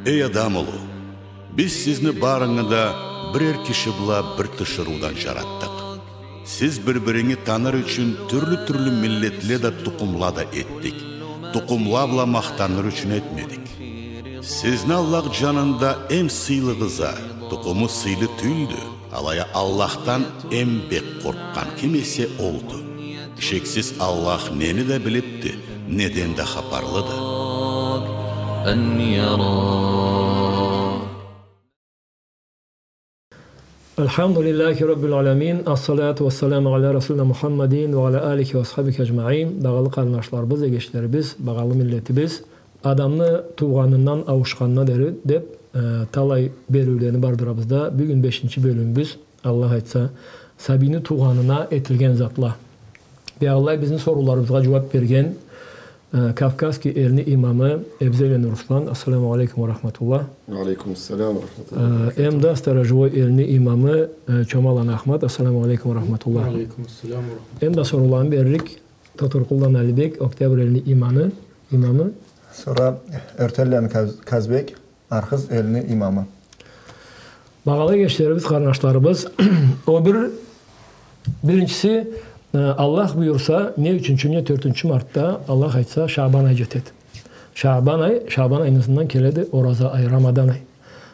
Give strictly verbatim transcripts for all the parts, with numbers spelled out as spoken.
Эй адам улу, биз сизни барынгы да бирер киши бла бир тиширыудан джаратдыкъ. Сиз бир-биринги таныр ючюн тюрлю-тюрлю миллетле да, тукъумла да этдик. Тукъумла бла махтаныр ючюн этмедик. Сизни Аллах джанында эм сыйлыгъыз а, тукъуму сыйлы тюлдю. Алай а Аллахдан эм бек къоркъгъан ким эсе олду. Шексиз, Аллах нени да билибди, неден да хапарлыды. الحمد لله رب العالمين. الصلاة والسلام على رسولنا محمد وعلى آله وأصحابه أجمعين. Багъалы къарнашларыбыз, эгечлерибиз, багъалы миллетибиз. Адамны туугъанындан ауушханына дери деб, э, талай бериулени бардырабыз да, бюгюн бешинчи бёлюмюбюз, Аллах айтса, сабийни туугъанына этилген затла. Биягъылай бизни сорууларыбызгъа джууаб берген, э, Кавказский элни имамы Эбзеланы Руслан. Ассаламу алейкум ва рахматуллах. Ва алейкум ассалам ва рахматуллах. Э, эм да Сторожевой элни имамы, э, Чомаланы Ахмат. Ассаламу алейкум ва рахматуллах. Ва алейкум ассалам ва рахматуллах. Эм да сорууланы берлик Тотуркъулланы Алибек, Октябрь элни иманы, имамы. Сора Ёртенланы Каз-, Казбек, Архыз элни имамы. Багъалы эгечлерибиз, къарнашларыбыз, ол бир, биринчиси, э, Аллах буюрса, не ючюнчю, не тёртюнчю мартда, Аллах айтса, Шагъбан ай джетеди. Шагъбан ай, Шагъбан айны ызындан келеди ораза ай, Рамадан ай.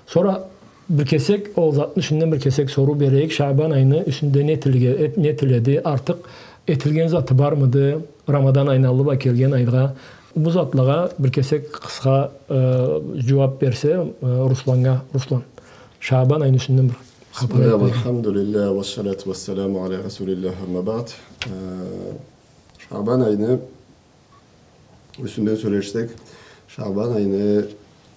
Сора бир кесек, ол затны юсюнден бир кесек соруу берейик. Шагъбан айны юсюнде не этилге-, эт-, не этиледи? Артыкъ этилген заты бармыды? Рамадан айны аллы бла келген айгъа. Бу затлагъа бир кесек къысха, э, джууаб берсе, э, Русланнга, Руслан. Шагъбан айны юсюнден бир хапар айтайыкъ. بسم الله والحمد لله والصلاة والسلام على رسول الله، أما بعد. Э, Шагъбан айны юсюнден сёлешсек, Шагъбан айны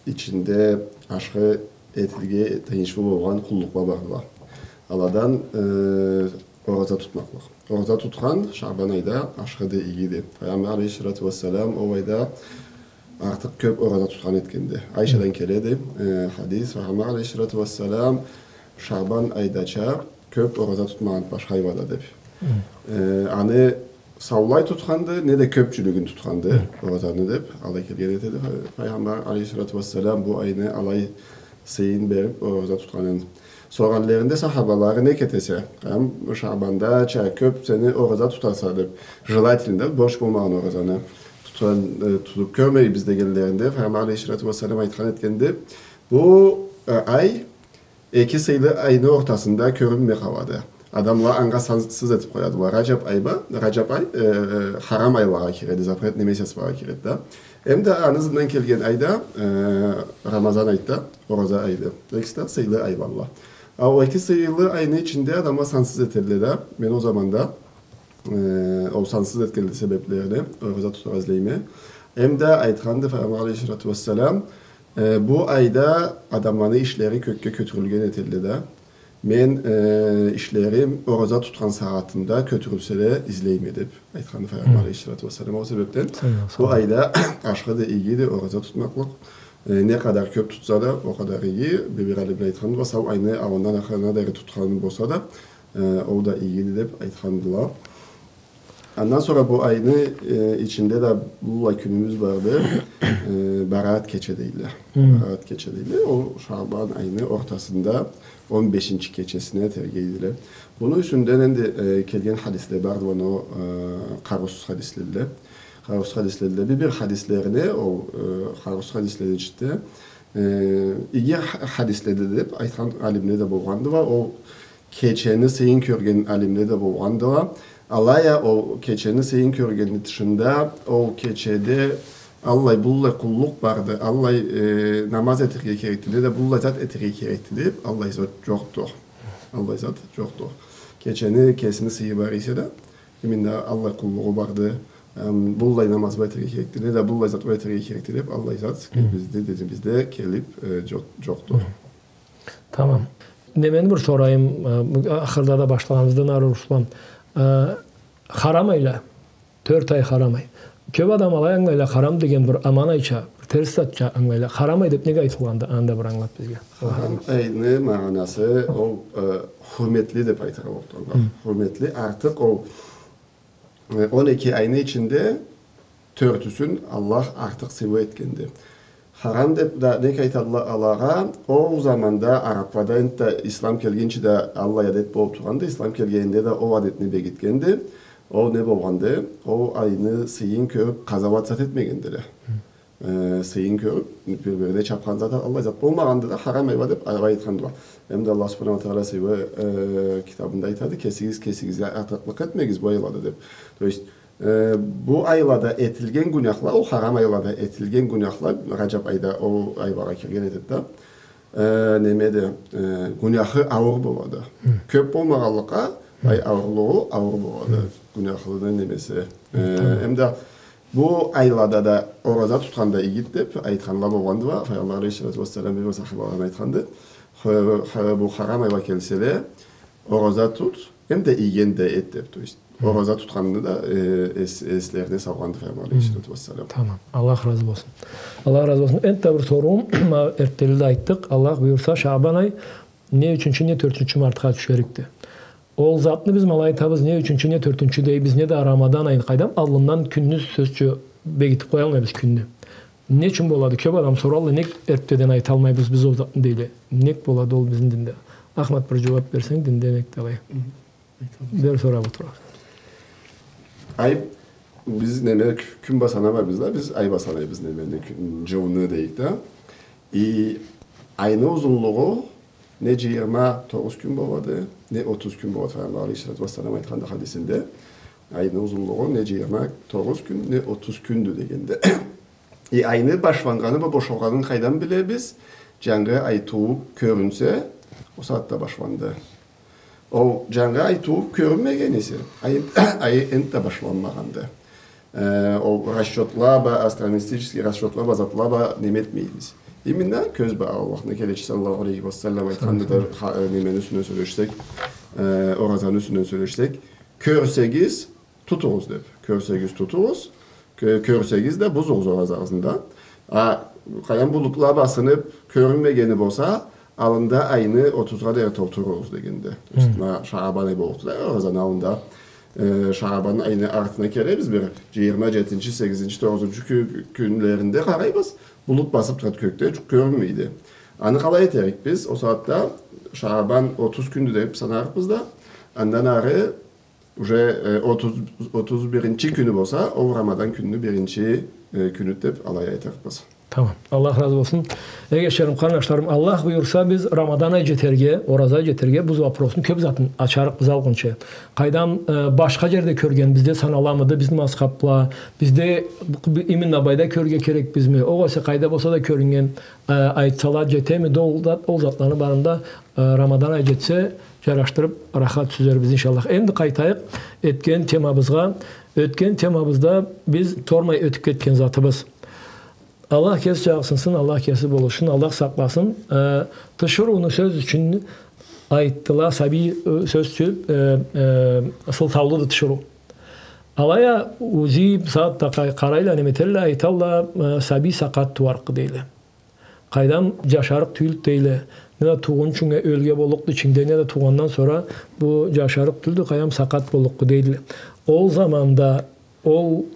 ичинде ашхы этилирге тыйыншлы болгъан къуллукъла бардыла. Аладан, э, ораза тутмакълыкъ. Ораза тутхан Шагъбан айда ашхыды, игиди. Пайгъамбар алейхиссалату вассалам ол айда артыкъ кёб ораза тутхан этгенди. Айшадан келеди, э, хадис, Пайгъамбар алейхиссалату вассалам Шагъбан айдача кёб ораза тутмагъанды башха айладан деб. Э, аны саулай тутханды, неда кёбчюлюгюн тутханды оразаны деб, алай келген этеди. Пайгъамбар алейхиссалату вассалам бу айны алай сыйын бериб ораза тутханын. Соргъанларында сахабалары, нек этесе, эм, Шагъбандача кёб сени ораза тутаса деб, желательно да, борч болмагъан оразаны тутхан, э, тутуб кёрмейбиз дегенлеринде, Пайгъамбар алейхиссалату вассалам айтхан этгенди, бу, э, ай эки сыйлы айны ортасында кёрюнмей къалады. Адамла анга сансыз этиб къоядыла. Раджаб ай ба, Раджаб ай, э, э, харам айлагъа киреди, запретный месяцлагъа киреди да. Эм да аны ызындан келген ай да, э, Рамазан айды да, ораза айды. Экиси да сыйлы айладыла. А ол эки сыйлы айны ичинде адамла сансыз этедиле да. Мен ол заманда э, ол сансыз этгенликни себеблерине ораза тутургъа излейме. Эм да айтханды Пайгъамбар алейхиссалату вассалам, э, бу айда адамланы ишлери кёкге кётюрюлген этедиле да. Мен, э, ишлерим ораза тутхан сагъатымда кётюрюлсе да излейме, деб айтханды Пайгъамбар алейхиссалату вассалам. Ол себебден бу айда ашхыды, игиди ораза тутмакълыкъ. Э, не къадар кёб тутса да, ол къадар иги. Бир-бир алимле айтханды, сау айны аллындан ахырына дери тутхан болса да, э, ол да игиди деб айтхандыла. Андан сора бу айны, э, ичинде да быллай кюнюбюз барды, э, Бараат кече дейле. Бараат кече дейле. Ол Шагъбан айны ортасында он бешинчи кечесине тергейдиле. Муну юсюнден энди, э, келген хадисле барды, муну, э, къарыусуз хадисле дейле. Къарыусуз хадисле дейле. Бир-бир хадислерине, ол, э, къарыусуз хадислени ичинде, э, иги ха-, хадиследи деб айтхан алимле да болгъандыла. Ол кечени сыйын кёрген алимле да болгъандыла. Алай а ол кечени сыйын кёргенни тышында, ол кечеде аллай-быллай къуллукъ барды, аллай, э, намаз этерге керекди, неда быллай зат этерге керекди деб, аллай зат джокъду. Аллай зат джокъду. Кечени кесини сыйы бар эсе да, именно аллай къуллугъу барды, эм, быллай намаз бла этерге керекди, неда быллай зат бла этерге керекди деб, аллай зат бизде, динибизде келиб, э, джокъ-, джокъду. Тамам. Мен, мен бир сорайым, э, бу ахырда да башлагъаныбыздан ары, Руслан. Э, харам айла, тёрт ай харам ай. Кёб адам алай ангылайла, харам деген бир аман айча, бир терс затча ангылайла. Харам ай деб неге айтылгъанды, аны да бир ангылат бизге. Харам айны магъанасы ол, э, хурметли деб айтыргъа боллукъду. Хурметли, артыкъ ол Э, он эки айны ичинде тёртюсюн Аллах артыкъ сыйлы этгенди. Харам деп да нек айталла алагъа, ол заманда араплада энтда ислам келгинчи да аллай адет болуп тургъанды, ислам келгенинде да ол адетни бегитгенди. Ол не болгъанды? Ол айны сыйын кёрюп, къазауат зат этмегендиле. Э, сыйын кёрюп, бир-бирине чапхан зат, аллай зат болмагъанды да, харам айла деп алай айтхандыла. Эм да Аллах субханаху уа тагъала сыйлы, э, китабында айтады, кесигиз кесигизге артыкълыкъ этмегиз бу айлада деп. То есть, э, бу айлада этилген гюнахла, ол харам айлада этилген гюнахла, Раджаб айда ол айлагъа кирген этеди да. Э, немеди, э, гюнахы ауур болады. Кёп болмагъанлыкъгъа, ай, ауурлугъу ауур болады. Гюнахыны немеси. Э, эм да бу айлада да ораза тутхан да игиди деп айтханла болгъандыла. Файгъамбар алейхиссалату уассалам бир сахабаларына айтханды. Хы-, хы-, бу харам айла келселе, ораза тут, эм да ийген да эт деп, то есть, ораза тутханны да, э, эс-, эслерине салгъанды Файгъамбар алейхиссалату уассалам. Тамам. Аллах разы болсун. Аллах разы болсун. Энтда бир соруум, ма, эртденлей да айтдыкъ. Аллах буюрса, Шаъбан ай не ючюнчю, не тёртюнчю мартха тюшерикди. Ол затны биз ма алай айтабыз, не ючюнчю, не тёртюнчю дейбиз, не да Рамадан айны, къайдам, аллындан кюнню, сёз ючюн, бегитип къоялмайбыз кюнню. Не ючюн болады? Кёп адам соралла, нек эртдеден айталмайбыз биз ол затны дейле. Нек болады ол бизни динде? Ахмат, бир джууап берсенг, динде нек да алай. Бир сорап олтура. Ай, биз неме, кю-, кюн бла санамайбыз да, биз ай бла санайбыз немени, кюн, джылны дейик да. И айны узунлугъу не джыйырма тогъуз кюн болады, не отуз кюн болады. Файгъамбар алейхиссалату уассалам айтханды хадисинде, айны узунлугъу не джыйырма тогъуз кюн, не отуз кюндю дегенди. И айны башланнганын бла бошалгъанын къайдан билебиз? Джангы ай тууп кёрюнсе, ол сагъатда башланды. Ол джангы ай тууп кёрюнмеген эсе, ай, ай энтда башланмагъанды. Э, ол расчётла бла, астрономический расчётла бла, затла бла неме этмейбиз. Именно кёз бла, Аллахны келечиси саллаллаху алейхи уа саллам айтханды да, ха-, э, немени юсюнден сёлешсек, э, оразаны юсюнден сёлешсек, кёрсегиз, тутугъуз деп. Кёрсегиз, тутугъуз. Кё-, кёрсегиз да, бузугъуз оразагъызны да. А, къайдам, булутла басынып, кёрюнмегени болса, алында айны отузгъа дери толтуругъуз дегенди. Ма Шаъбан ай боллукъду да, оразаны алында. Э, Шаъбан айны артына келебиз, бир джыйырма джетинчи, сегизинчи, тогъузунчу кю-, кюнлеринде къарайбыз, булут басып турады кёкде, джукъ кёрюнмейди. Аны къалай этерикбиз? Ол сагъатда Шаъбан отуз кюндю деп санарыкъбыз да, андан ары уже, э, отуз, отуз биринчи кюню болса, ол Рамадан кюнню биринчи, э, кюню деп алай айтырыкъбыз. Тамам. Аллах разы болсун. Эгечлерим, къарнашларым, Аллах буюрса, биз Рамадан ай джетерге, ораза ай джетерге, бу запросну кёп затын ачарыкъбыз алгъынчы. Къайдам, э, башха джерде кёргенибизде саналамыды, бизни мазхаб бла, бизде бу, бу, именно былайда кёрюрге керекбизми? Огъесе къайда болса да кёрюннген, э, айтсала джетемиди, ол зат-, ол затланы барын да, э, Рамадан ай джетсе, джарашдырып, рахат сюзербиз, иншаллах. Энди къайтайыкъ ётген темабызгъа. Ётген темабызда биз тормай ётюп кетген затыбыз. Аллах кеси джагъысынсын, Аллах кеси болушсун, Аллах сакъласын. Э, тиширыуну, сёз ючюн, айтдыла, сабий, э, сёз ючюн, э, э, сылтаулуду тиширыу. Алай а УЗИ сагъатда къа-, къарайла, неме этерле, айталла, э, сабий сакъат тууарыкъды дейле. Къайдам, джашарыкъ тюйюлдю дейле. Не да туугъунчунга ёлге боллукъду ичинде, не да туугъандан сора бу джашарыкъ тюйюлдю, къайдам, сакъат боллукъду дейле. Ол заманда ол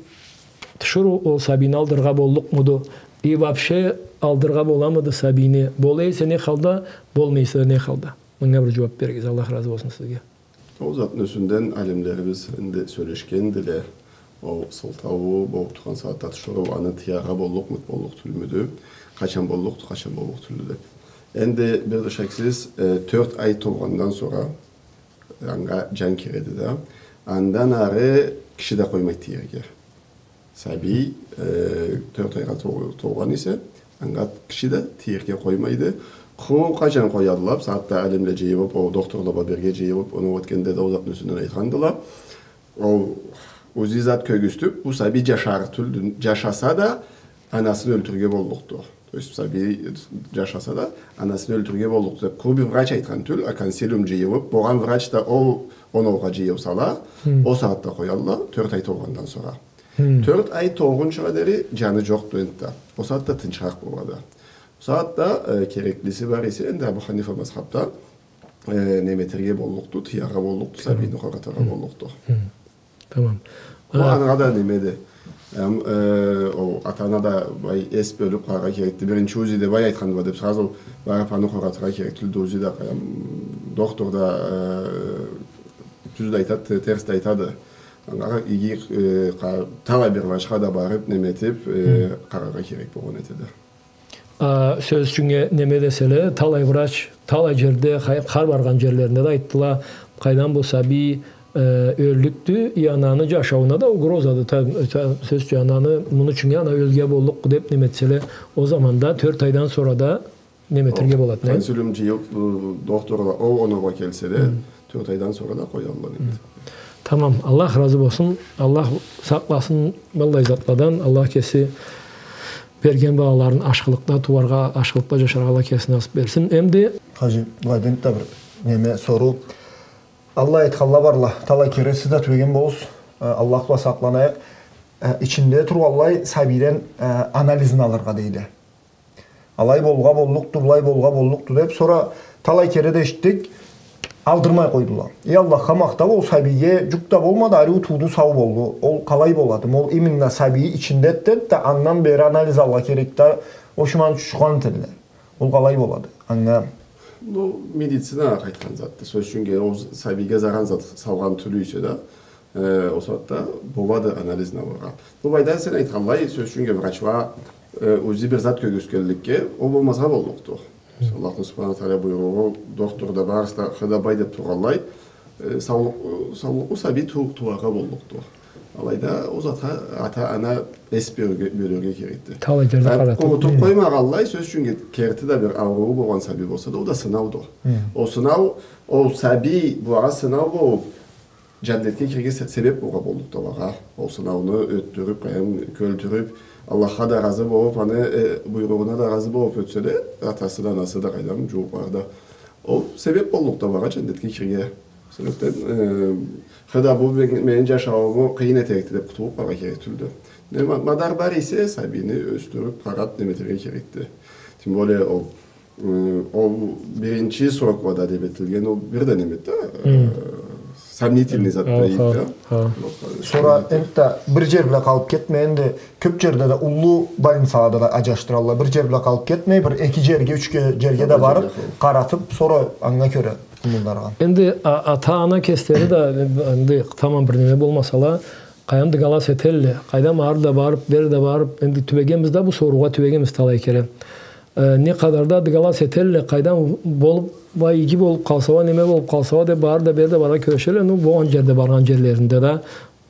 тиширыу ол сабийни алдыргъа боллукъмуду? И вообще алдыргъа боламыды сабийни? Бола эсе не халда, болмай эсе не халда? Мынга бир джууап беригиз, Аллах разы болсун сизге. Ол затны юсюнден алимлерибиз энди сёлешгендиле, ол сылтаулу болуп тургъан сагъатда тиширыу, аны тыяргъа боллукъмуду, боллукъ тюлмюдю, къачан боллукъду, къачан боллукъ тюлдю деп. Энди бир да шексиз, э, тёрт ай толгъандан сора анга джан киреди да, андан ары киши да къоймайды тиерге. Сабий, э, тёрт айгъа тол-, толгъан эсе, анга киши да тиерге къоймайды. Къу-, къачан къоядыла, бусагъатда алимле джыйылып, ол докторла бла бирге джыйылып, оноу этгенде да ол затны юсюнден айтхандыла. Ол УЗИ зат кёргюзтюп, бу сабий джашар тюлдю, джашаса да, анасын ёлтюрге боллукъду. То есть сабий джашаса да, анасын ёлтюрге боллукъду деп къуру бир врач айтхан тюл, а консилиум джыйылып, болгъан врач да ол оноугъа джыйылсала, ол сагъатда къоядыла, тёрт ай толгъандан сора. Тёрт ай толгъунчугъа дери джаны джокъду энтда. Ол сагъатда тынчыракъ болады. Ол сагъатда, э, кереклиси бар эсе, энди Абу Ханифа мазхабда, э, неме этерге боллукъду, тыяргъа боллукъду, сабийни къоратыргъа боллукъду. Тамам. Ол анга да немеди. Эм, э, ол ата-ана да былай эс бёлюб къараргъа керекди. Биринчи УЗИ да былай айтханды деб, сразу барыб аны къоратыргъа керек тюлдю. УЗИ да, эм, доктор да, э, тюз да айтады, те-, терс да айтады. Анга иги, э, къа-, талай бир врачха да барыб, неме этиб, э, къараргъа керек болгъан этеди. А, сёз ючюннге, неме деселе, талай врач, талай джерде, хар, хар баргъан джерлеринде да айтдыла, къайдан бу сабий, э, ёллюкдю, и ананы джашаууна да угрозады. Та-, та-, сёз ючюн, ананы, муну ючюннге ана ёлге боллукъ деб неме этселе, ол заманда тёрт айдан сора да неме этерге болады, не? Консилиум джыйылыб, э, дохтурла, ол оноугъа келселе, тёрт айдан сора да къоялла, неме. Тамам. Аллах разы болсун. Аллах сакъласын быллай затладан. Аллах кеси берген балаларын ашхылыкъда тууаргъа, ашхылыкъда джашаргъа Аллах кеси насыб берсин. Энди... Хаджи, былайдан да бир неме, соруу. Аллай айтханла барла, талай кере сиз да тюбеген болурсуз, э, Аллах бла сакъланайыкъ. Э, ичинде тургъанлай сабийден, э, анализин алыргъа дейле. Алай болгъа боллукъду, былай болгъа боллукъду деб, сора талай кере да эшитдик, алдырмай къойдула. Эй, Аллахха махтаб, ол сабийге джукъ да болмады, ариу тууду, сау болду. Ол къалай болады? Ол именно сабийи ичинде этеди да, андан бери анализ алыргъа керек да, ол шиман чучхан этелле. Ол къалай болады? Анга... Бу медицинагъа къайтхан затды. Сёз ючюннге, ол сабийге заран зат салгъан тюл эсе да, э, ол сагъатда болады анализин алыргъа. Бу былайда сен айтханлай, сёз ючюннге, врачла, э, УЗИ бир зат кёргюзтгенликге, ол болмазгъа боллукъду. Аллахны Субханаху Тааля буйругъу, дохтур да, барысы да, хы да былай деб тургъанлай, э, саулукъ-, саулукълу сабий туу-, тууаргъа боллукъду. Алайда ол затха ата-ана эс бёлюрге, бёлюрге керекди. Талай джерде къарата. Унутуб къоймагъанлай, сёз ючюннге, керти да бир ауруу болгъан сабий болса да, ол да сынауду. Ол сынау, ол сабий булагъа сынау болуб, джаннетге кирирге се-, себеб болгъа боллукъду алагъа. Ол сынауну ётдюрюб, къайдам, кёлтюрюб, Аллахха да разы болуб, аны, э, буйругъуна да разы болуб ётселе, атасы да, анасы да, къайдам, джууукълары да. Ол себеб боллукъду алагъа джаннетге кирирге. Себебден, э, хы да бу мен-, мени джашаууму къыйын этерикди деб къутулуб барыргъа керек тюлдю. Не ма-, мадар бар эсе, сабийни ёсдюрюб, къараб, неме этерге керекди. Тем более, ол Ы, ол биринчи сроклада деб этилген, ол бир да неме да, ы, сомнительный зат да эди да. Сора энтда бир джер бла къалыб кетмей, энди кёб джерде да, уллу больницалада да аджашдыралла. Бир джер бла къалыб кетмей, бир эки джерге, юч джерге да барыб, къаратыб, сора анга кёре къымылдаргъа. Энди а-, ата-ана кеслери да, энди тамам бир неме болмасала, къайдам, дыгалас этелле, къайдам, ары да барыб, бери да барыб, энди тюбегенбиз да, бу соруугъа тюбегенбиз талай кере. Э, не къадар да дыгалас этелле, къайдам, болуб, уа, иги болуб къалса уа, неме болуб къалса уа деб, бары да, бери да барыргъа кюрешелле, ну, болгъан джерде, баргъан джерлеринде да,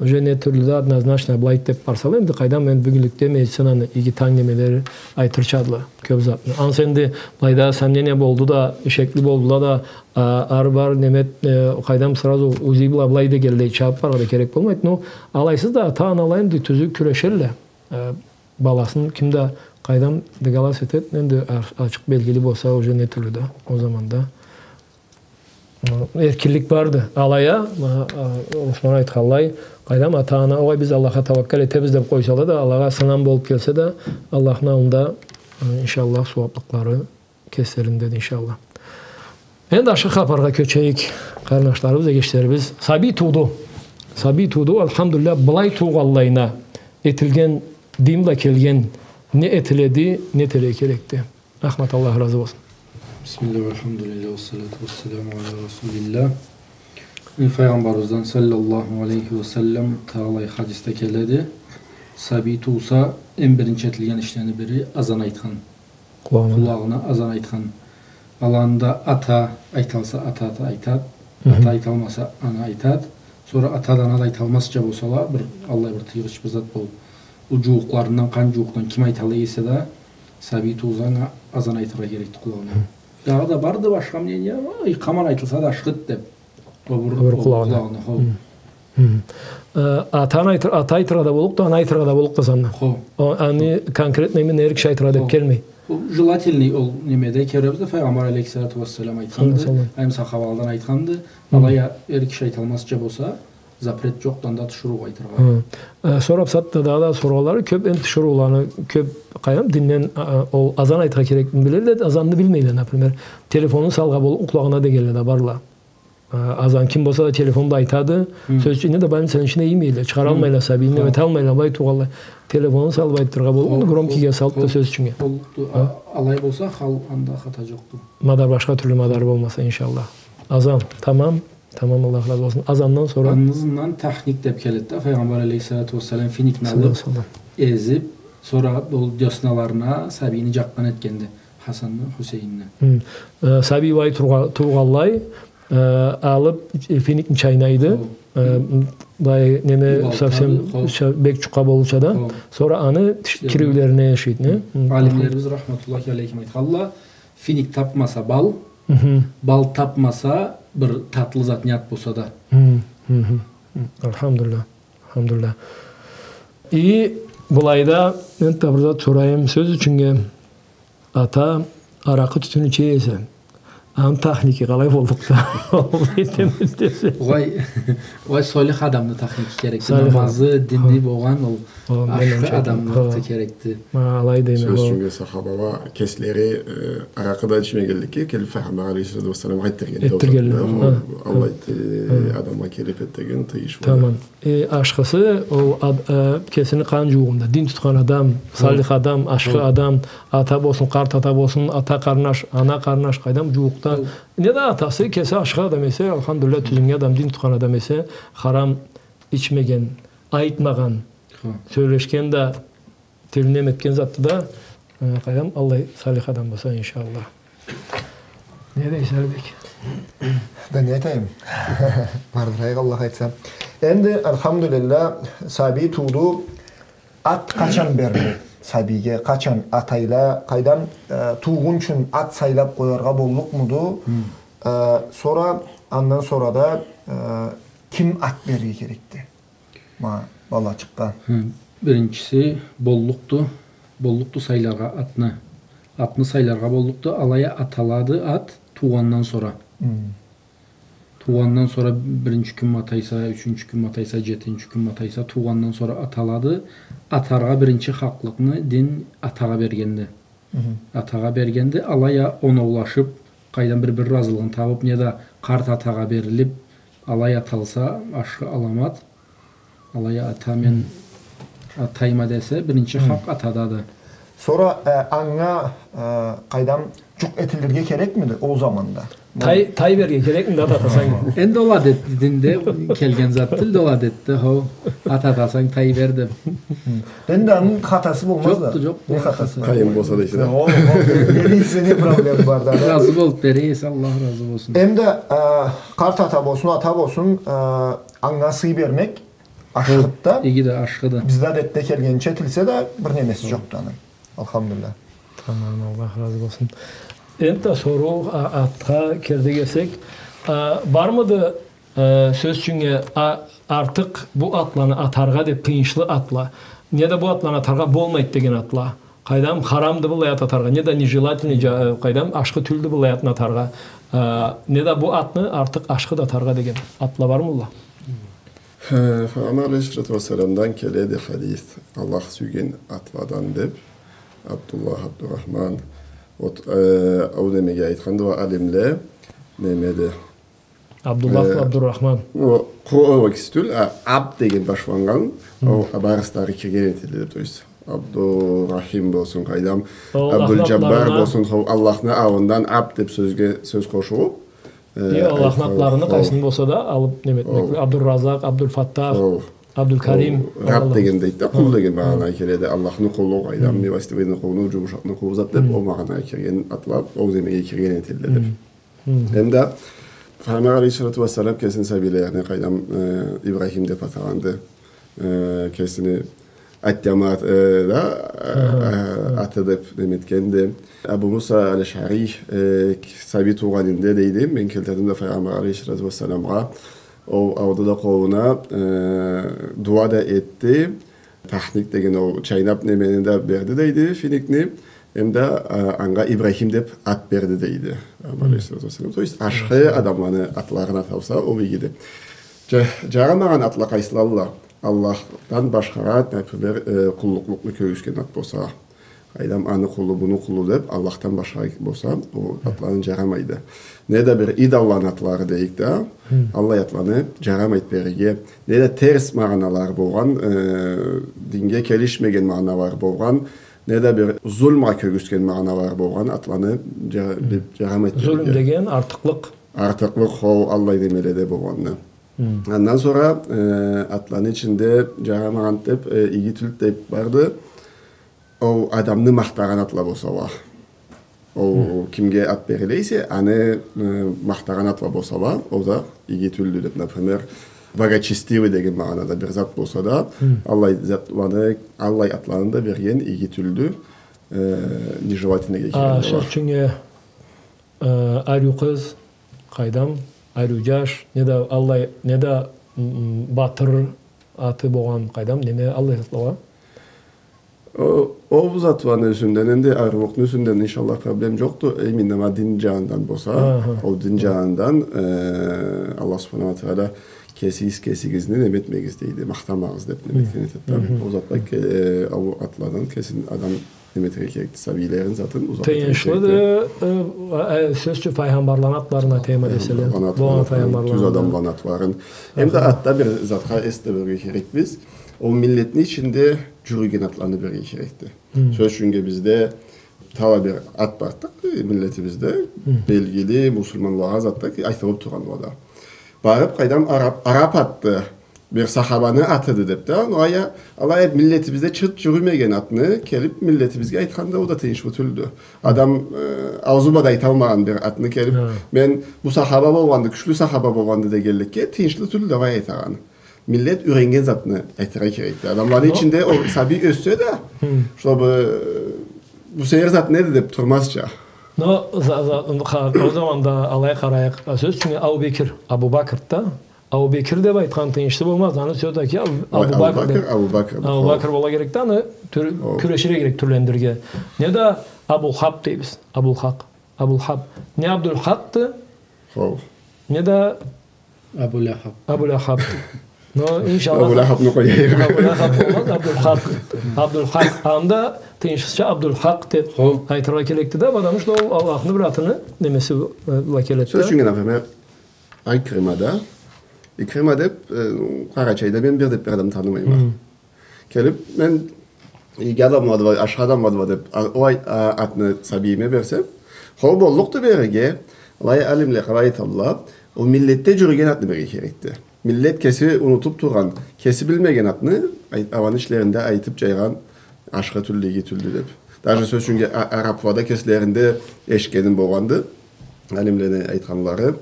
уже не тюрлю да однозначно былайды деб барсала, энди къайдам, энди бюгюнлюкде медицинаны иги танг немелери айтырчадыла кёб затны. Ансы энди былайда сомнение болду да, ишекли болдула да, а, ары-бары неме, э, къайдам, сразу УЗИ бла былай дегенлей чабыб барыргъа да керек болмайды. Ну, алайсыз да ата-анала энди тюзю кюрешелле. Э, баласын ким да къайдам дыгалас этед, энди ар-, ачыкъ белгили болса, уже не тюрлю да, ол заманда, э, эркинлик барды. Алай а, а, а, Осман айтханлай, къайдам, ата-ана, огъай, биз Аллахха таваккал этебиз деб къойсала да, алагъа сынам болуб келсе да, Аллахны аллында, э, иншаллах, сууаблыкълары кеслериндеди, иншаллах. Энди ашхы хапаргъа кёчейик, къарнашларыбыз, эгечлерибиз. Сабий тууду. Сабий тууду, алхамдулиллях, былай туугъанлайына этилген, дин бла келген, не этиледи, не этерге керекди. Рахмат, Аллах разы болсун. Бисмиллях, вальхамдулиллях, вассалату вассаламу аля расулиллях. Файгъамбарыбыздан саллаллаху алейхи ва саллам талай хадисде келеди. Сабий тууса, эм биринчи этилген ишлени бири азан айтхан. Къулагъына. Къулагъына азан айтхан. Аланы да ата айталса, ата, ата айтад. Хы-хы. Ата айталмаса, ана айтад. Сора ата да, ана да айталмазча болсала, бир, аллай бир тыйгъыч бир зат бол. Ол джууукъларындан, къан джууукъдан ким айтала эсе да, сабий тууза, анга азан айтыргъа керекди къулагъына. Хы. Дагъыда барды башха мнение, ой, къаман айтылса да ашхыды деб. Ол бир, ол бир къулагъына. Къулагъына, хо. Хы. Хы. Э, ата, ана айтыр-, ата айтыргъа да боллукъду, ана айтыргъа да боллукъду азанны. Хо. Ол, аны конкретно именно эр киши айтыргъа деб келмей. Хо. Ол желательный, ол немеде, кёребиз да, Файгъамбар алейхиссалату вассалам айтханды, хо, салам, эм сахабаладан айтханды. Хы. Алай а эр киши айталмазча болса, запрет джокъду анда тиширыу айтыргъа. Хы. Э, сора бусагъатда дагъыда соргъанлары кёб, энди тиширыуланы кёб, къайдам, динден, а, а, ол азан айтыргъа керекни билелле, азанны билмейле, например. Телефонун салгъа болуб, къулагъына дегенле да барла. А, азан ким болса да телефонда айтады. Хы. Сёз ючюн, не да больницаны ичине иймейле, чыгъаралмайла сабийни, неме эталмайла, былай тургъанлай. Телефонун салып айтдырыргъа боллукъду, громкийге салып да, сёз ючюннге. Боллукъду. А, алай болса, хал анда хата жокъду. Мадар башха тюрлю мадар болмаса, иншаллах. Азан, тамам, тамам, Аллах разы болсун. Азандан сора? Андан сора тахник деп келеди да, Файгъамбар алейхиссалату уассалам финикни алып, эзип, сора ол дёсналарына сабийни жакъгъан этгенди. Хасанны, Хусейинни. Хы. Э, сабий былай тургъа-, тургъанлай, э, алып, э, финикни чайнайды. Хо. Э, былай, неме, совсем бек жукъа болурча да. Хо. Сора аны тиш-, кириулерине эшейди, не? Хы. Алимлерибиз рахматуллахи алейхим айтханла, финик тапмаса бал, бал тапмаса бир татлы зат, не ат болса да. Хы, хы, хы. Алхамдулиллах, алхамдулиллах. И былайда мен да бир зат сорайым, сёз ючюннге. Ата аракъы, тютюн иче эсе, аны тахники къалай боллукъду? Ол этеме десе. Угъай, угъай, солих адамны тахники керекди. Намазы, дини болгъан, ол ашхы адамныкъы керекди. Ха, алай дейме. Сёз ючюннге, сахабала кеслери, э, аракъы да ичмегенликге келип Файгъамбар алейхиссалату уассаламгъа этдирген. Этдиргенле. Аллай адамгъа келип этдирген тыйыш. Тамам. Э, ашхысы, ол ад-, э, кесини къан жууугъунда, дин тутхан адам, салих адам, ашхы адам, ата болсун, къарт ата болсун, ата къарнаш, ана къарнаш, къайдам, жууукъда. Не да атасы, кеси ашхы адам эсе, алхамдулиллах, тюзюннге адам, дин тутхан адам эсе, харам ичмеген, айтмагъан, сёлешген да, тилинден этген затды да, э, къайдам, аллай салих адам болса, иншаллах. Не дейсе, Алибек? Да не айтайым? Бардырайыкъ, Аллах айтса. Энди, алхамдулиллах, сабий тууду. Ат къачан бериледи сабийге, къачан атайла, къайдам, э, туугъунчун ат сайлап къояргъа боллукъмуду? Э, сора, андан сора да, э, ким ат берирге керекди? Ма, балачыкъгъа. Хы, биринчиси, боллукъду, боллукъду сайларгъа атны. Атны сайларгъа боллукъду, алай а аталады ат туугъандан сора. Хы. Туугъандан сора биринчи кюнмю атайса, ючюнчю кюнмю атайса, жетинчи кюнмю атайса, туугъандан сора аталады. Атаргъа биринчи хакълыкъны дин атагъа бергенди. Хы. Атагъа бергенди, алай а оноулашып, къайдам, бир-бир ыразылыгъын табып, не да къарт атагъа берилип, алай аталса, ашхы аламат. Алай а ата, мен атайма десе, биринчи хакъ атадады. Сора, э, анга, э, къайдам, жукъ этилирге керекмиди ол заманда? Тай, тай берирге керекмиди, ат атасанг? Энди ол адет динде келген зат тюлдю, ол адетде, хо, ат атасанг, тай бер деп. Энди аны хатасы болмаз да. Жокъду, жокъду. Не хатасы? Къайын болса да, иши да. О, о, не дейсе, не проблема бар да? Разы болуп бере эсе, Аллах разы болсун. Энди, э, къарт ата болсун, ата болсун, э, анга сый бермек ашхыды да. Иги да, ашхыды. Бизде адетде келгенча этилсе да, бир немеси жокъду аны. Алхамдулиллах. Тамам, Аллах разы болсун. Энтда соруу, а, атха кирдик эсек, а, бармыды, э, сёз ючюннге, а, артыкъ бу атланы атаргъа деп, тыйыншлы атла, не да бу атланы атаргъа болмайды деген атла? Къайдам, харамды быллай ат атаргъа, не да нежелательный, жа-, къайдам, ашхы тюлдю быллай атны атаргъа, э, не да бу атны артыкъ ашхыды атаргъа деген атла бармыдыла? Хы, Файгъамбар алейхиссалату уассаламдан келеди хадис, Аллах сюйген атладан деп, Абдуллах, Абдурахман, от, э, ол немеге айтханды уа алимле, немеди? Абдуллах, э, Абдурахман. О, къуру ол кеси тюл, а, Абд деген башланнган, хы, ол, а, барысы да кирген этилди, то есть, Абдурахим болсун, къайдам, Абдулжаббар болсун, хо, Аллахны аллындан Абд деп сёзге, сёз къошулуп, э, Аллахны атларыны къайсыны болса да алып неме этмек. Абдурразакъ, Абдулфаттах, Абдулкарим. Раб деген дейди да, къул деген магъанагъа келеди. Аллахны къулу, къайдам, милостивыйны къулу, жумушакъны къулу зат деп, ол магъанагъа кирген атла, ол немеге кирген этилди деп. Хы. Эмда Файгъамбар алейхиссалату уассалам кесини сабийлерине, къайдам, э, Ибрахим деп атагъанды, э, кесини Ат-Тамим, э, да, э, аты деп неме этгенди. Абу Муса аль-Ашъари, э, сабий туугъанында дейди, мен келтирдим да Файгъамбар алейхиссалату уассаламгъа, ол алды да къолуна, э, дуа да этди. Тахник деген ол чайнап немени да берди дейди, финикни. Эмда, а, анга Ибрахим деп ат берди дейди. Алейхиссалату уассалам. То есть, ашхы адамланы атларын аталса, ол игиди. Жа-, жарамагъан атла къайсылалла? Аллахдан башхагъа, например, э, къуллукълукъну кёргюзген ат болса, Къайдам, аны къулу, муну къулу деб, Аллахдан башха болса, ол атланы джарамайды. Неда бир идолланы атлары дейик да, аллай атланы джарамайды берирге. Неда терс магъаналары болгъан, э, динге келишмеген магъаналары болгъан, неда бир зулмгъа кёргюзтген магъаналары болгъан атланы джа-, бир джарамайды берирге. Зулм деген артыкълыкъ. Артыкълыкъ, хоу, аллай немеледе болгъанны. Андан сора, э, атланы ичинде джарамагъан деб, э, иги тюлдю деб барды. Ол адамны махтагъан атла болсала. Ол кимге ат бериле эсе, аны, э, махтагъан атла болсала, ол да иги тюлдю деб, например, благочестивый деген магъанада бир зат болса да, аллай затланы, аллай атланы да берген иги тюлдю, э, нежелательныйге киргенди. Сёз ючюн, э, ариу къыз, къайдам, ариу джаш, неда аллай, неда, м, батыр аты болгъан, къайдам, неме, аллай затла уа. О, ол затланы юсюнден, энди ариулукъну юсюнден, иншаллах, проблем джокъду. Именно ма дин джанындан болса, ол дин джанындан, э, Аллах субханаху уа тагъала кесигиз кесигизни неме этмегиз дейди, махтамагъыз деб неме этген этеди да. Ол затла ке-, э, ол атладан кесин адам неме этерге керекди, сабийлерин затын узакъ этерге керекди. Тыйыншлыды, э, э, сёз ючюн, файгъамбарланы атларына тема деселе. Файгъамбарланы атларын, тюз адамланы атларын. Эм да атда бир затха эс да берирге керекбиз. Ол миллетни ичинде джюрюген атланы берирге керекди. Сёз ючюн, бизде талай бир ат барды, э, миллетибизде, белгили муслиманлагъа затда ки, айтылыб тургъан уа да. Барыб, къайдам, араб, араб атды, бир сахабаны атыды деб да, ну, ая, алай, миллетибизде чырт джюрюмеген атны келиб миллетибизге айтханда, ол да тыйыншлы тюлдю. Адам, э, аузу бла да айталмагъан бир атны келиб, мен бу сахаба болгъанды, кючлю сахаба болгъанды дегенликге, тыйыншлы тюлдю алай айтагъаны. Миллет юреннген затны айтыргъа керекди. Адамланы ичинде ол сабий ёссе да, чтобы, э, бу сейир зат неди деб турмазча. Но за-, за-, ха, ол заманда алай къарайыкъ. А, сёз ючюн, Абу Бекир, Абу Бакр да, Абу Бекир деб айтхан тыйыншлы болмаз. Аны сёз да ки, Абу Бакр деб. Абу Бакр, Абу Бакр бола керекди, аны тюр-, кюреширге керек тюрлендирирге. Неда Абулхаб дейбиз. Абулхакъ. Абулхаб. Не Абдулхакъды, неда Абулахаб. Абулахаб. Но, иншаллах. Абулахабны къояйыкъ. Абулахаб болмаз, Абдулхакъ. Абдулхакъ. Анда тыйыншлыча Абдулхакъ деб айтыргъа керекди да, потому что ол Аллахны бир атыны немеси, э, бла келеди да. Сёз ючюн, например, Икрима да. Икрима деб, э, Къарачайда мен бир да бир адам танымайма. Келиб, мен иги адамладыла, ашхы адамладыла деб, а, ол ай-, а, атны сабийиме берсем, хо, боллукъду берирге, алай алимле къалай айталла, ол миллетде джюрюген атны берирге керекди. Миллет кеси унутуб тургъан, кеси билмеген атны, ай-, аланы ичлеринде айтыб джайгъан ашхы тюлдю, иги тюлдю деб. Даже сёз ючюн а-, араблада кеслеринде эшитгеним болгъанды, алимлени айтханлары,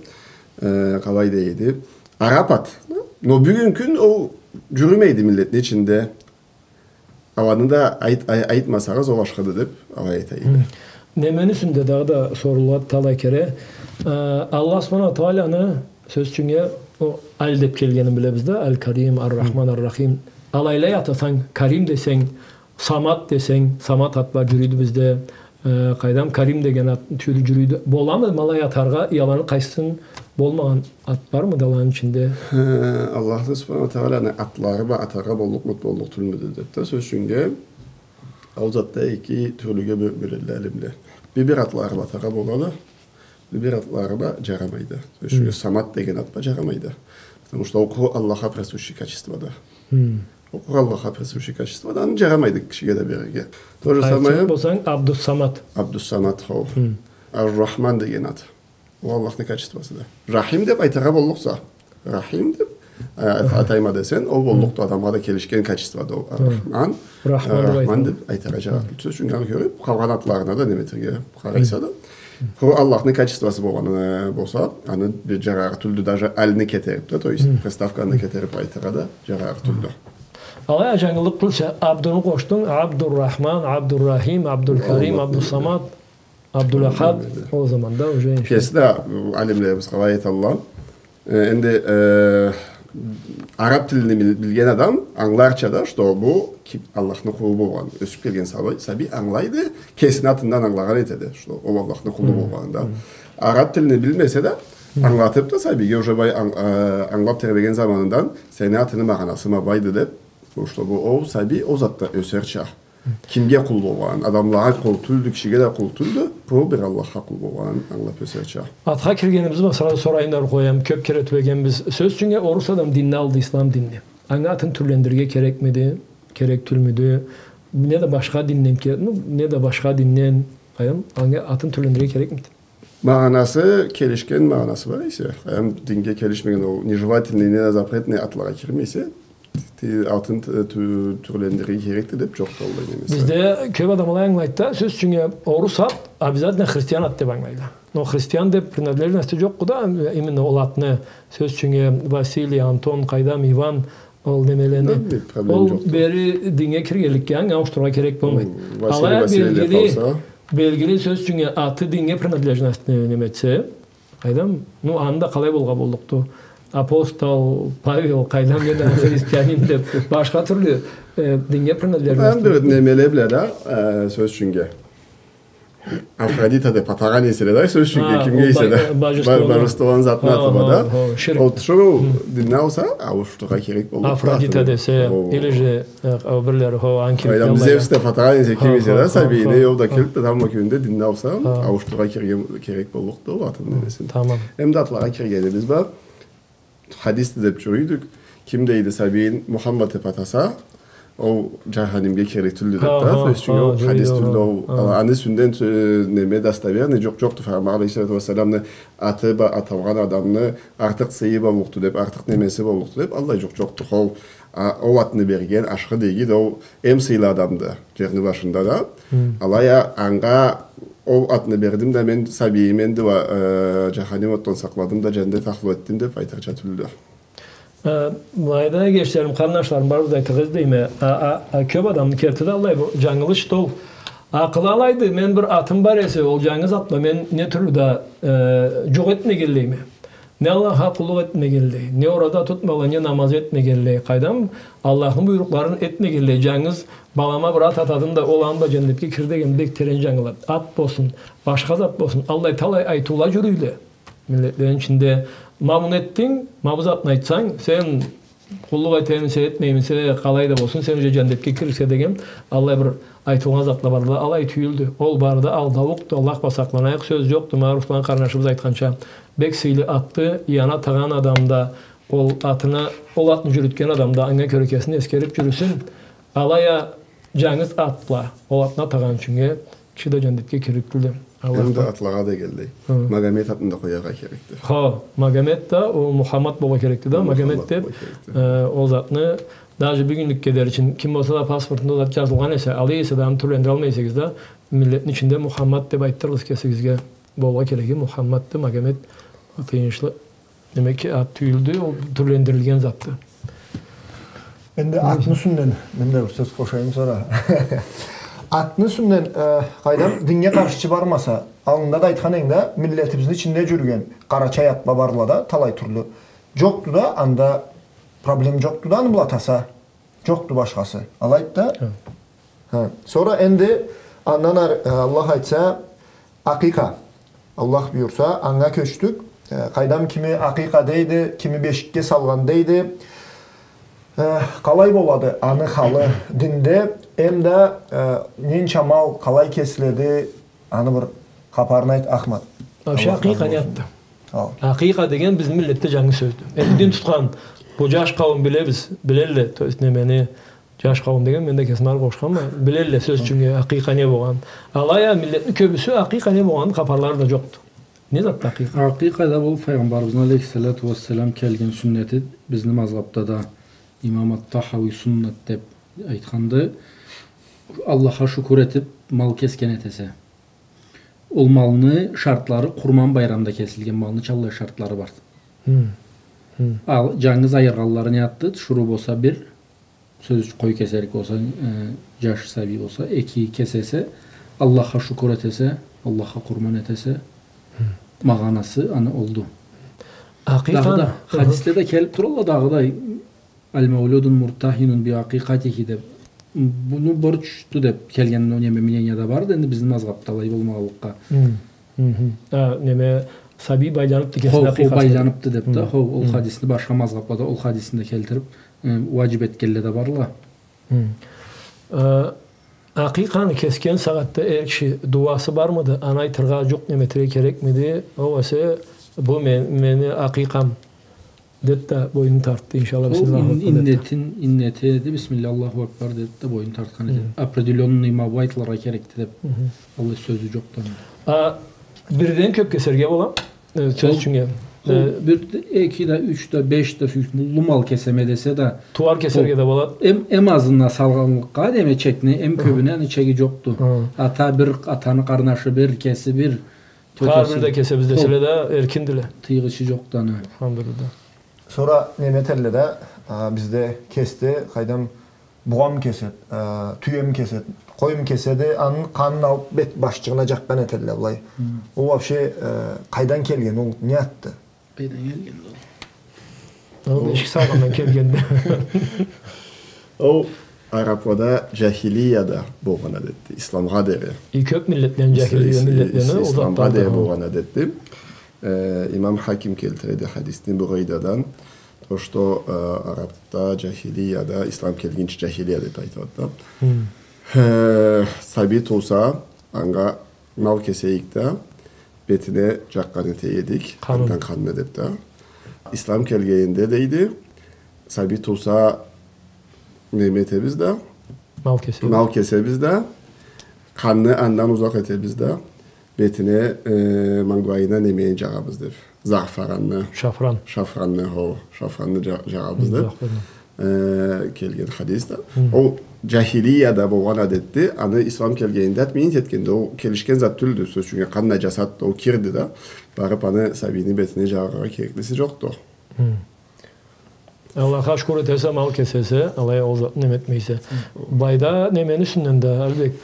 э, къалай дейди. Араб ат. Но бюгюн кюн ол джюрюмейди миллетни ичинде. Аланы да айт-, ай-, айтмасагъыз, ол ашхыды деб, алай айта эди. Немени юсюнде дагъыда сорулады талай кере. Э, Аллах субханаху уа тагъаланы, сёз ючюн, ол Аль деб келгенин билебиз да, Аль-Карим, Ар-Рахман, Ар-Рахим. Алайлай атасанг, Карим десенг, Самат десенг, Самат ат бла джюрюйдю бизде. Э, къайдам, Карим деген ат тюл джюрюйдю. Боламы алай атаргъа, аланы къайсын болмагъан ат бармыды аланы ичинде? Э, Аллахны субханаху уа тагъаланы атлары бла атаргъа боллукъмуду, боллукъ тюлмюдю деб да, сёз ючюн, ол затда эки тюрлюге бё-, бёлелле алимле. Бир-бир атлары бла атаргъа болады, бир-бир атлары бла джарамайды. Сёз ючюн, Самат деген ат бла джарамайды. Потому что ол къуру Аллахха присущий качествода. Ол къуру Аллахха присущий качествода, аны джарамайды кишиге да берирге. То же самое. Айтсанг болсанг, Абдус-Самат. Абдус-Самат, хо. Ар-Рахман деген ат. Ол Аллахны качествосуду. Рахим деб айтыргъа боллукъса. Рахим деб, э, атайма десенг, ол боллукъду, адамгъа да келишген качестводу ол. Ар-Рахман. Рахман деб айтыргъа джарарыкъ. Сёз ючюн, аны кёрюб, къалгъан атларына да неме этерге къарайса да. Хо, Аллахны качествосу болгъаны, э, болса, аны бир джарарыкъ тюлдю, даже Альны кетериб да, то есть приставканы кетериб айтыргъа да джарарыкъ тюлдю. Алай а, джангылыкъ тюлсе, Абдуну къошдунг, Абдуррахман, Абдуррахим, Абдулкарим, Абдусамад, Абдулахад, ол заманда уже иншаллах. Кеси да, э, алимлерибиз къалай айталла. Э, энди, э, араб тилни бил-, билген адам ангыларча да, что бу ким, Аллахны къулу болгъан, ёсюб келген сабий, сабий ангылайды, кесини атындан ангылагъан этеди, что ол Аллахны къулу болгъанын да. Араб тилни билмесе да, ангылатыб да сабийге уже былай анг-, э, ангылаб тебреген заманындан сени атыны магъанасы ма былайды деб, потому что бу ол сабий ол затда ёсерча. Кимге къул болгъан? Адамлагъа къул тюлдю, кишиге да къул тюлдю. Бу бир Аллахха къул болгъанын ангылап ёсерча. Атха киргенибиз бла, сразу сорайым да бир къояйым. Кёп кере тюбегенбиз. Сёз ючюннге, орус адам динни алды, ислам динни. Анга атын тюрлендирирге керекмиди? Керек тюлмюдю? Не да башха динден ке-, ну, не да башха динден, къайдам, анга атын тюрлендирирге керекмиди? Магъанасы келишген магъанасы бар эсе, эм динге келишмеген, ол нежелательный, не запретный атлагъа кирмей эсе, ти-, атын т-, тю-, тюрлендирирге керекди деп джокъду аллай немеси. Бизде кёп адам алай ангылайды да, сёз ючюннге, орус ат обязательно христиан ат деп ангылайды. Но христиан деп принадлежности джокъду да, именно ол атны, сёз ючюннге, Василий, Антон, къайдам, Иван, ол немелени. Да, бир проблем ол джокъду. Бери динге киргенликге анга ауушдурургъа керек болмайды. Ол Василий, алай а Василий деп белгили, къалса. Белгили, сёз ючюннге, аты динге принадлежность не-, неме этсе, къайдам, ну, анда къалай болгъа боллукъду? Апостол Павел, къайдам, не да христианин деп, башха тюрлю, э, динге принадлежность. Анда немеле бла да, э, сёз ючюннге. Афродита деп атагъан эселе да, сёз ючюннге, кимге эсе да. Божествону. Божествону затны аты бла да. Ол тюшюрюу динни алса, ауушдурургъа керек боллукъду. Афродита десе, или же, э, бирлери, хо, Анкилик. Къайдам, Зевс деп атагъан эсе, ким эсе да, сабийине, ол да келип да, тамбла кюйюнде динни алса, ауушдурургъа кирге-, керек боллукъду ол атын немесин. Тамам. Эм да атлагъа киргенибиз бла. Хадисди деп джюрюйдюк. Ким дейди, сабийин Мухаммад деп атаса, ол джаханимге кирлик тюлдю деп да. Сёз ючюн, ол хадис тюлдю, ол, аны юсюнден, э, неме, достоверный джокъ, джокъду. Файгъамбар алейхиссалату уассаламны аты бла аталгъан адамны артыкъ сыйы боллукъду деп, артыкъ немеси боллукъду деп, аллай джокъ, джокъду. Ол, а, ол атны берген ашхы да игиди, ол эм сыйлы адамды джерни башында да. Алай а анга ол атны бердим да мен сабийиме да, э, джаханим отдан сакъладым да, джандет ахлу этдим деп айтырча тюлдю. Э, былайда, эгечлерим, къарнашларым, барыбыз да айтырыкъ дейме. А, а, а, кёп адамны керти да аллай, бу джангылыш да ол. Акъылы алайды, мен бир атым бар эсе, ол джангыз ат бла мен не тюрлю да, э, джукъ этмегенлейме. Не Аллахха къуллукъ этмегенлей, не ораза тутмагъанлай, не намаз этмегенлей, къайдам, Аллахны буйрукъларын этмегенлей, джангыз балама бир ат атадым да, ол аны бла джандетге кирди деген бек терен джангылады. Ат болсун, башха зат болсун, аллай талай айтыула джюрюйле. Миллетлени ичинде, ма муну этдинг, ма бу затны айтсанг, сен къуллукъ этемисе, этмеймисе, къалай да болсун, сен уже джандетге кирликсе деген, аллай бир айтылгъан затла бардыла, алай тюйюлдю. Ол бары да алдаукъду, Аллах бла сакъланайыкъ, сёз джокъду, ма Руслан къарнашыбыз айтханча. Бек сыйлы атды, аны атагъан адам да ол атына, ол атны джюрютген адам да анга кёре кесин эсгерип джюрюсюн. Алай а джангыз ат бла ол атны атагъан ючюннге киши да джандетге кирлик тюлдю. Энди атлагъа да келдик. Магомет атын да къояргъа керекди. Хо, Магомет да, ол Мухаммад болургъа керекди да, Магомет деп, э, ол затны, даже бюгюнлюкге дери ючюн, ким болса да паспортунда ол зат джазылгъан эсе, алай эсе да, аны тюрлендире алмай эсегиз да, миллетни ичинде Мухаммад деп айтдырыгъыз кесигизге. Болургъа кереги Мухаммадды, Магомет тыйыншлы. Демек, ат тюйюлдю, ол тюрлендирилген затды. Энди атны юсюнден мен да бир сёз къошайым сора. Атны юсюнден, э, къайдам, динге къаршычы бармаса, аллында да айтхан эдинг да, миллетибизни ичинде джюрюген къарачай атла барла да, талай тюрлю. Джокъду да, анда проблем джокъду да, аны бла атаса. Джокъду башхасы. Алайды да. Хы. Сора энди андан ары, э, Аллах айтса, акъикъа. Аллах буюрса, анга кёчдюк. Э, къайдам, кими акъикъа дейди, кими бешикге салгъан дейди. Э, къалай болады аны халы динде, эм да, э, ненча мал къалай кесиледи, аны бир хапарын айт, Ахмат. Вообще, Аллах разы болсун. Акъикъа не затды? Акъикъа деген бизни миллетде джангы сёздю. Энди дин тутхан бу джаш къауум билебиз, билелле, то есть, немени, джаш къауум деген, мен да кесим ары къошханма, билелле, сёз ючюннге, акъикъа не болгъан. Алай а миллетни кёбюсю акъикъа не болгъанын хапарлары да джокъду. Не затды акъикъа? Акъикъа да бу Файгъамбарыбызны алейхиссалату уассалам келген сюннети, бизни мазгъабда да имам ат-Тахауи суннат деп айтханды. Аллахха шукур этип, мал кесген этесе. Ол малны шартлары Къурман байрамда кесилген малны чаллай шартлары барды. Хы. Хы. Ал, джангыз айыргъанлары не затды? Тиширыу болса бир, сёз ючюн, къой кесерик болса, э, джаш сабий болса, эки кесесе, Аллахха шукур этесе, Аллахха къурман этесе, хы, магъанасы аны олду. Акъикъа. Дагъыда, хы-хы, хадиследе келип туралла дагъыда, «Аль-маулюду муртахинун би акъикъатихи» деп. Муну борчду деп келген, неме, мнение да барды, энди бизни мазгъабда алай болмагъанлыкъгъа. Хы. Хы-хы. А, неме, сабий байланыбды кесине, хо, хо, акъикъасына, байланыбды деп да, хы, хо, ол, хы, хадисни башха мазгъаблада ол хадисни да келтирип, э, уаджиб этгенле да барла. Хы. Э, Акъикъаны кесген сагъатда эр киши дуасы бармыды? Аны айтыргъа, джукъ неме этерге керекмиди? Огъесе бу мен, мени акъикъам деб да бойнун тартды, иншаллах. Ол ин-, иннетин, иннети эди, бисмиллях, Аллаху акбар деб да бойнун тартхан эди. Определённый ма бу айтылыргъа керекди деб. Аллай сёзю джокъду. А бирден кёб кесерге бола? Э, сёз ючюн, э, бир да, эки да, юч да, беш да сюйсе, уллу мал кесеме десе да, тууар кесерге да болады. Эм, эм азына салгъанлыкъгъа, неме, чекни, эм кёбюню, аны чеги джокъду. Ата бир, атаны къарнашы бир, кеси бир, хар бир да кесебиз деселе да, эркиндиле. Тыйгъычы джокъду аны. Алхамдулиллях. Сора неме этелле да, а, бизде кесди, къайдам, бугъам кесед, э, тюем кесед, къоюм кеседи, аны къанын алыб бет башчыгъына джакъгъан этелле былай. Ол вообще, э, къайдан келген, ол не затды? Къайдан келгенди ол? Ол бешик салгъандан келгенди. Ол араблада джахилияда болгъан адетди, исламгъа дери. И кёб миллетлени, джахилия миллетлени, исламгъа дери болгъан адетди. Э, имам Хаким келтиреди хадисни Бурейдадан. То, что, э, арабда джахилияда, ислам келгинчи джахилия деб айтылады да. Э, сабий тууса, анга мал кесейик да, бетине джакъгъан эте эдик, андан къанны деб да. Ислам келгенинде, дейди, сабий тууса, неме этебиз да, мал кесебиз. Мал кесебиз да, къанны андан узакъ этебиз да, бетине, э, манглайына немени джагъабыз деб. Заъфаранны. Шафран. Шафранны, хо, шафранны джа-, джагъабыз деб. Заъфаран. Э, келген хадисде. Ол джахилияда болгъан адетди, аны ислам келгенинде отменить этгенди, ол келишген зат тюлдю, сёз ючюн, къан наджасатды, ол кирди да, барыб аны сабийни бетине джагъаргъа кереклиси джокъду. Аллахха шукур этесе, мал кесесе, алай ол затны неме этмейсе. Былайда немени юсюнден да, Алибек,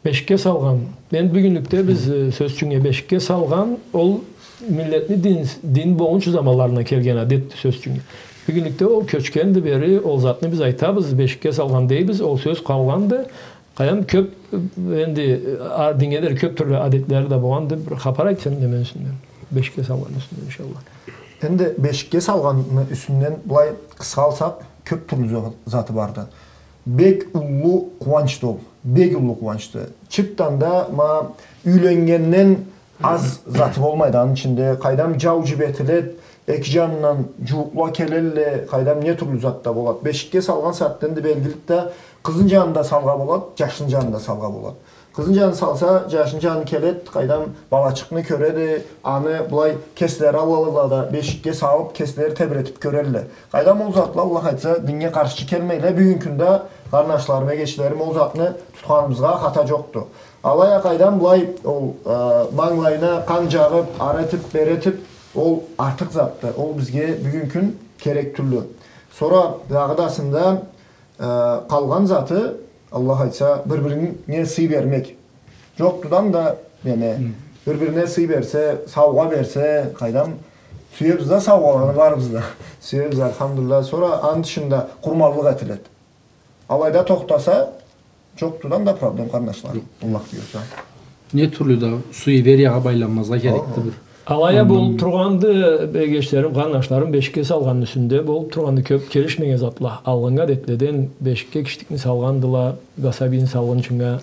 бешикге салгъан. Энди бюгюнлюкде биз, э, сёз ючюн, бешикге салгъан, ол миллетни дин, дин болгъунчу заманларындан келген адетди, сёз ючюн. Бюгюнлюкде ол кёчгенди бери, ол затны биз айтабыз, бешикге салгъан дейбиз, ол сёз къалгъанды. Къайдам, кёб, э, энди, э, а, динге дери кёб тюрлю адетлери да болгъанды. Бир хапар айтсанг немени юсюнден. Бешикге салгъанны юсюнден, иншаллах. Энди бешикге салгъанны юсюнден былай къысха алсакъ, кёб тюрлю за-, заты барды. Бек уллу къууанчды ол. Бек уллу къууанчды. Чыртдан да, ма, юйленнгенден аз заты болмайды аны ичинде. Къайдам, джау джибериледи, эки джанындан джууукъла келелле, къайдам, не тюрлю зат да болады. Бешикге салгъан сагъатда энди белгилиди да, къызны джанын да салыргъа болады, джашны джанын да салыргъа болады. Къызны джанын салса, джашны джаны келеди, къайдам, балачыкъны кёреди, аны былай кеслери алалла да, бешикге салыб, кеслери тебретиб кёрелле. Къайдам, ол затла, Аллах айтса, динге къаршчы келмейле, бюгюн кюнде, къарнашларым, эгечлерим, ол затны тутханыбызгъа хата джокъду. Алай а, къайдам, былай ол, э, манглайына къан джагъыб, ары этиб, бери этиб, ол артыкъ затды. Ол бизге бюгюн кюн керек тюлдю. Сора дагъыдасында, э, къалгъан заты, Аллах айтса, бир-бирине сый бермек. Джокъду да, неме, бир-бирине сый берсе, саугъа берсе, къайдам, сюебиз да саугъаланы барыбыз да. Сюебиз, алхамдулиллах. Сора аны тышында къурманлыкъ этиледи. Алайда тохтаса, джокъду да проблем, къарнашлар. Аллах буюрса. Не тюрлю да суевериягъа байланмазгъа керекди бир. Алай а болуб тургъанды, эгечлерим, къарнашларым, бешикге салгъанны юсюнде болуб тургъанды кёб келишмеген затла. Алгъыннгы адетледен бешикге киштикни салгъандыла, сабийни салгъынчынга,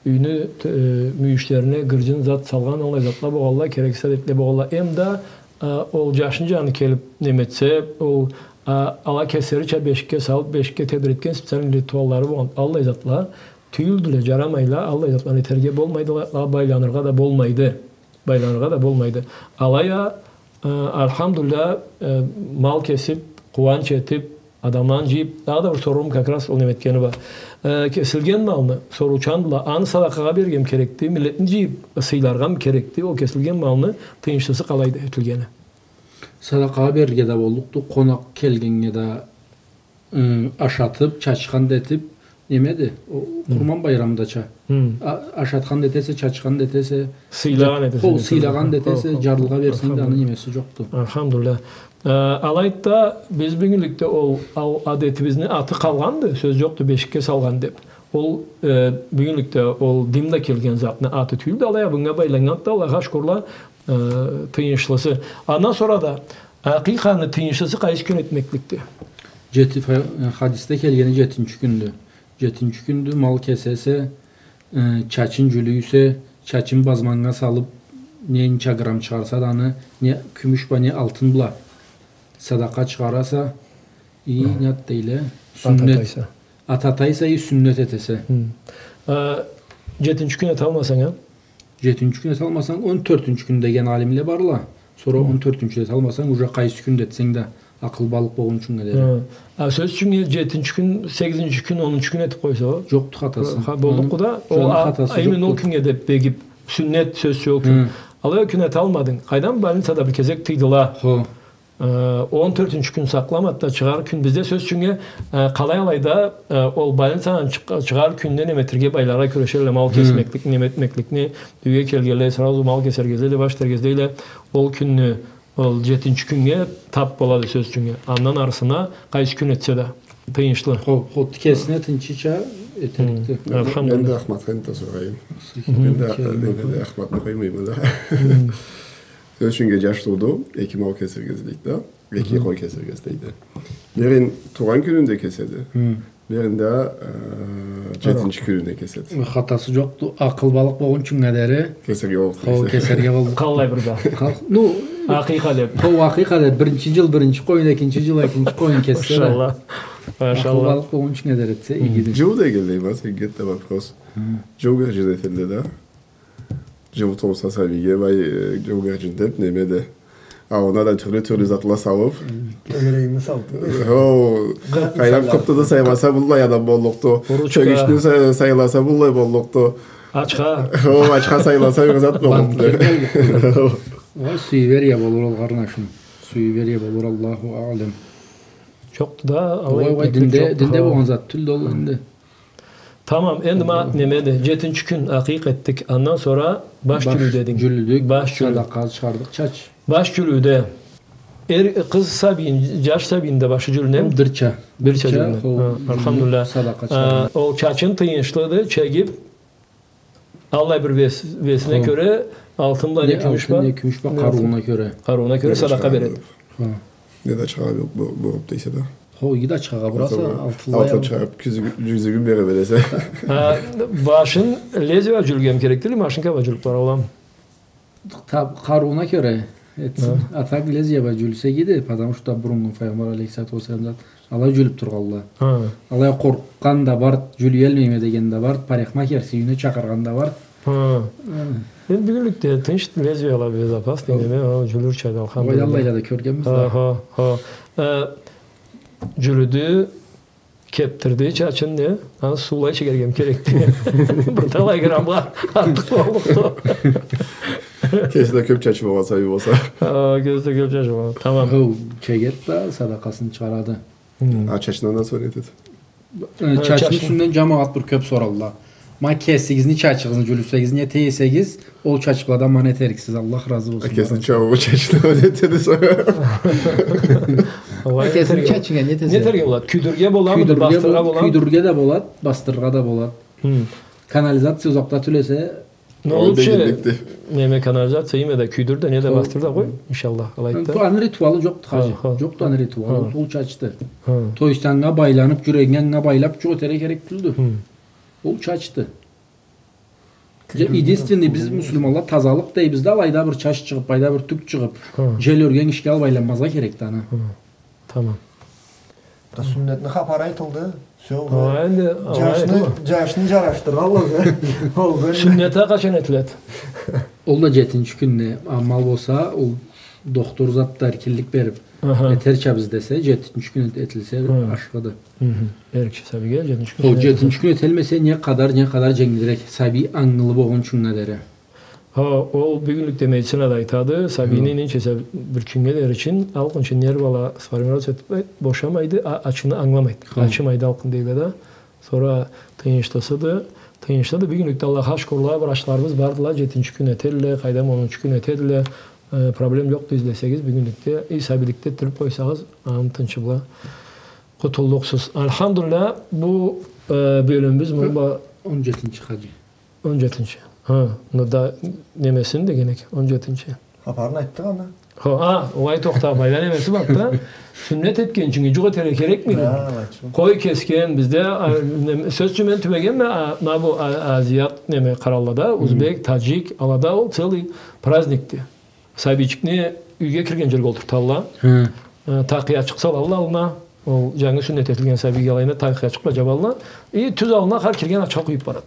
юйню, э, мюйюшлерине гырджын зат салгъан, аллай затла болгъанла, керексиз адетле болгъанла. Эм да, э, ол джашны джаны келиб неме этсе, ол, э, ала кеслерича бешикге салыб, бешикге тебретген специальный ритуаллары болгъан, аллай затла тюйюлдюле, джарамайла, аллай затланы этерге болмайдыла, а, байланыргъа да болмайды. Байланыргъа да болмайды. Алай а, э, алхамдулиллах, э, мал кесиб, къууанч этиб, адамланы джыйыб, дагъыда бир соруум как раз ол неме этгени бар. Э, кесилген малны, соруучандыла, аны садакъагъа бериргеми керекди, миллетни джыйыб, сыйларгъамы керекди, ол кесилген малны тыйыншлысы къалайды этилгени? Садакъагъа берирге да боллукъду, къонакъ келгеннге да, ы, ашатыб, чачхан да этиб, немеди, о, Къурман байрамындача. А-, ашатхан да этесе, чачхан да этесе, сыйлагъан да этесе, джарлыгъа берсенг да, аны немеси джокъду. Алхамдулиллах. Э, алайды да, биз бюгюнлюкде ол, ол адетибизни аты къалгъанды, сёз джокъду, бешикге салгъан деб. Ол, э, бюгюнлюкде ол дин да келген затны аты тюйюлдю, алай а бунга байланнганды да, Аллахха шукурла, э, тыйыншлысы. Андан сора да, акъикъаны тыйыншлысы къайсы кюн этмекликди? Джети-, фа-, э, хадисде келгени джетинчи кюндю. Джетинчи кюндю, мал кесесе, э, чачын джюлюйсе, чачын базманнга салыб, не ненча грамм чыгъарса да аны, не кюмюш бла, не алтын бла садакъа чыгъараса, и, не ат дейле, сюннет. Ат атайса. Ат атайса, и сюннет этесе. Хы. Э, джетинчи кюн эталмасанг, а? Джетинчи кюн эталмасанг, он тёртюнчю кюн деген алимле барла. Сора он тёртюнчю эталмасанг, уже къайсы кюн этсенг да, акъылбалыкъ болгъунчунга дери. Хы. А сёз ючюн, джетинчи кюн, сегизинчи кюн, онунчу кюн этиб къойса, о? Джокъду хатасы. Ха, боллукъду да, именно ол кюннге деб бегиб, сюннет сёз ючюн ол кюн. Хы. Алай ол кюн эталмадынг. Къайдам, больницада бир кесек тыйдыла. Хо. Э, он тёртюнчю кюн сакъламады да, чыгъар кюн бизде сёз ючюннге, э, къалай алайда, э, ол больницадан чыкъ-, чыгъар кюннге неме этерге, байларгъа кюрешелле, мал кесмеклик, неме этмекликни, юйге келгенлей, сразу мал кесерге излейле, баш этерге излейле, ол кюнню, ол джетинчи кюннге таб болады сёз ючюннге. Андан арысына къайсы кюн этсе да, тыйыншлы. Хо, хо, кесине тынчыча этерикди. Хы. Алхамдулиллах. Мен да Ахматха да сорайым. Хы. Мен да, мен да Ахматны къоймайма да. Хы. Сёз ючюннге, джаш тууду, эки мал кесерге излейди да. Эки къой кесерге излейди. Бирин туугъан кюнюнде кеседи. Хы. Бирин да, э, джетинчи кюнюнде кеседи. Хатасы джокъду. Акъылбалыкъ болгъунчунга дери. Кесерге боллукъду. Хо, кесерге боллукъду. Къаллай бир да. Къал-, ну, акъикъа деб. Хо, акъикъа деб. Биринчи джыл биринчи къоюн, экинчи джыл экинчи къоюн кессе да. Машаллах. Машаллах. Акъылбалыкъ болгъунчунга дери этсе, игиди. Джыуу дегенлей, ма, сен гет да вопрос. Хы. Джыуу гырджын этелле да. Джыуу тууса сабийге, бай, э, джыуу гырджын деб, неме да. Аллына да тюрлю-тюрлю затла салыб. Хы, тёгерегинги салыб. Хо, къайдам, къыптыны сайласа, быллай адам боллукъду. Чёгючню сай-, сайласа, быллай боллукъду. Ачха. Хо, ачха сайласа, бир зат боллукъду. Ой, суеверие болур ол, къарнашым. Суеверие болур, Аллаху алем. Джокъду да, алай. Ой, ой, динде, динде болгъан зат тюлдю ол энди. Тамам, энди ма немеди, джетинчи кюн акъикъа этдик. Андан сора баш джюлю дединг. Джюлюдюк, баш джюлю. Садакъа чыгъардыкъ, чач. Баш джюлюде эр, къыз сабийни, джаш сабийни да башы джюлюнеми? Бирча. Бирча джюлюне. Хо, ха, алхамдулиллах. Садакъа чыгъардыкъ. Ол чачын тыйыншлыды чегиб, аллай бир вес-, весине кёре, алтын бла, не кюмюш бла, не кюмюш бла, къарыууна кёре. Къарыууна кёре садакъа береди. Хо. Не да чыгъа бу-, бу-, буруп дейсе да. Хо, иги да чыгъа бураса, алтын чыгъарып, джюзюгюн бере бересе. Ха, башын лезвие бла джюлюрге керекди, или машинка бла джюлюп бара алам? Таб-, къарыууна кёре этсин. Ха. А так лезвие бла джюлюсе игиди, потому что буруннгу Файгъамбар алейхиссалату уассалам зат алай джюлюп тургъанла. Ха. Алай къоркъгъан да барды, джюлюелмейме деген да барды, парикмахер сюйюне чакъыргъан да барды. Ха. Ха. Энди бюгюнлюкде тынч, лезвиела безопасный, неме, ол джюлюрча да, алхамдулиллах. Аллайла да кёргенбиз да. Ха, ха. Э, джюлюдю, кептирди чачын, не? Аны суулай чегерге керекди. Бир талай граммгъа артыкъ боллукъду. Кеси да кёп чачы болгъан сабий болса. Ха, кеси да кёп чачы болгъан. Тамам. Ол чегет да садакъасын чыгъарады. Хы. А чачындан да сора этеди. Э, ха, чачны юсюнден джамагъат бир кёп соралла. Ма кесигизни чачыгъызны джюлюсегиз, не эте эсегиз, ол чачбладан ма не этериксиз, Аллах разы болсун. А кесини ча-, ол чачына не этеди сора? Алай, а кесини чачына не этесе? Не этерге болады? Кюйдюрге боламыды, бастырыргъа боламыды? Кюйдюрге да болады, бастырыргъа да болады. Хы. Канализация узакъда тюл эсе, но лучше, неме, канализация ийме да, кюйдюр да, не да, бастыр да къой, иншаллах, алай да. Аны ритуалы джокъду, хаджи. Ха, ха. Джокъду аны ритуалы, ол чачды. Ха. То есть анга байланып, джюрегинге анга байлап, джукъ этерге керек тюлдю. Хы. Ол чачды. Единственный, биз муслиманла тазалыкъ дейбиз да, алайда бир чач чыгъып, алайда бир тюк чыгъып, ха, джел ёрген ишге алай байланмазгъа керекди аны. Ха. Тамам. Да сюннетни хапары айтылды. Всё, ха, энди, джашны, джашны джарашдыргъанла уже. Ол бир сюннет а къачан этиледи? Ол да джетинчи кюнде амал болса, ол дохтур зат да эркинлик берип, аха, этерча биз десе, джетинчи кюн эт-, этилсе, ха, ашхыды. Хы-хы. Эркиши сабийге джетинчи кюн. Ол джетинчи кюн этелмесе, не къадар, не къадар дженгилирек. Сабий ангылы болгъунчунга дери. Ха, ол бюгюнлюкде медицинада айтады, сабийни, хы, ненча эсе бир кюннге дери ичинде алкъын ичинде нервала сформироваться этип, э, бошамайды, а, ачыны ангыламайды. Хы. Ачымайды алкъын дейле да. Сора тыйыншлысыды, тыйыншлыды. Бюгюнлюкде Аллахха шукурла, врачларыбыз бардыла, джетинчи кюн этелле, къайдам, онунчу кюн этелле. Э, проблем джокъду, излесегиз, бюгюнлюкде, и сабийликде этдирип къойсагъыз, аны тынчы бла къутуллукъсуз. Алхамдулиллах, бу, э, бёлюмюбюз, муну бла он джетинчи, хаджи. Он джетинчи. Ха, ну да, немесин дегенек, он джетинчи. Хапарын айтдыкъ аны. Хо, а, уай тохта, былайда немеси барды да. Сюннет этген ючюн джукъ этерге керекмиди? Ха, алай. Къой кесген, бизде, а, неме, сёз ючюн мен тюбегенме, а, ма бу, а, азият, неме, къыраллада, узбек, таджик, алада ол целый праздникди. Сабийчикни юйге кирген джерге олтурталла. Хы. Э, такъыячыкъ салалла аллына. Ол джангы сюннет этилген сабийге алайына такъыячыкъ бла джабалла. И тюз аллына хар кирген ачха къуюб барады.